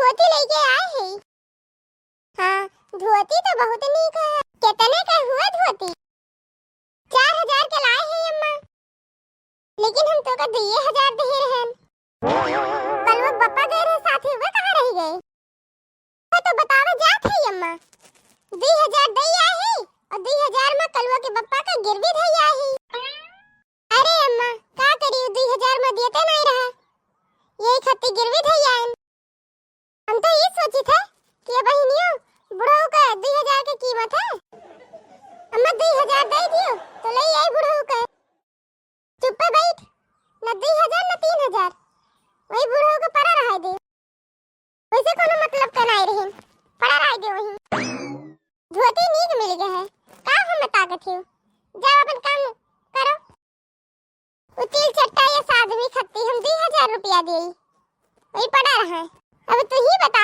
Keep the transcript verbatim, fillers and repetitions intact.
धोती लइके आए ही। हाँ, धोती तो बहुत नीक है। कितने का हुआ धोती? चार हजार के लाए ही अम्मा, लेकिन हम तोका दुइये हजार दिहे रहन। कलुआ के बप्पा गए रहे साथे, वे कहाँ रहि गए? वो तो बतावे जात ही अम्मा, दुइ हजार दइ आए ही और दुइ हजार मा कलुआ के बप्पा का गिरवी धइ आए ही। अरे अम्मा, का करियो, दुइ हजार मा दियते नाहीं रहा, यही खातिर गिरवी धइ आएन। हम तो ये सोचित है कि ये बहिनियो बुढ़ऊ का दुइ हजार के कीमत है। अम्मा दुइ हजार दइ दियो तो लइ आई बुढ़ऊ का। चुप्पे बैठ, न दुइ हजार न तीन हजार, वही बुढ़ऊ का पड़ा रहाय दे। वैसे कोनो मतलब का नाहीं रहिन, पड़ा रहाय दे वही। धोती नीक मिल गए है, का हम ताकत ही, जाओ अपन काम करो। वो तिल चट्टा ये आदमी खत्ती हम दुइ हजार रुपया दिए, वही पड़ा रहा है। अब तू ही बता,